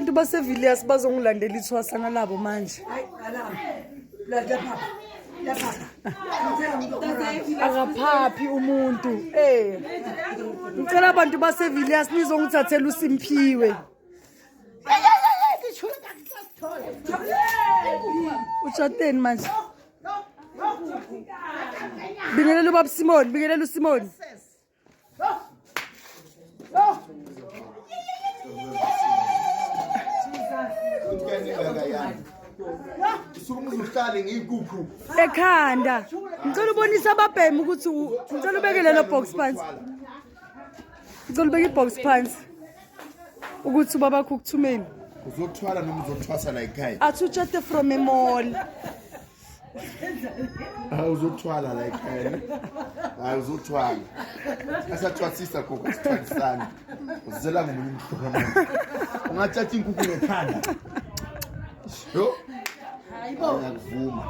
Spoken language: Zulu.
Abantu baseVilliers bazongilandela ithwasana labo manje. Akaphaphi umuntu. Eh. Ngicela abantu baseVilliers nizongithathela uSimphiwe. Utshateni manje. Bingelela ubaba Simon, bingelela uSimon. Ekhanda. Ngicela ubonise ababhemi ukuthi ngicela ubeke lelo box phansi. Ngicela ubeke ibox phansi. Ukuthi ubabakho ukuthumeni. Uzothwala noma uzothwasa la ekhaya? Athi utshate from a mall. Hayi uzothwala la ekhaya. Hayi uzothwala. Asathwasisa gogo asithwalisani. Uzela ngomunye umhlobo manje. Ungathatha inkukhu ngekhanda. Yo. Hayibo. Ngiyakuvuma.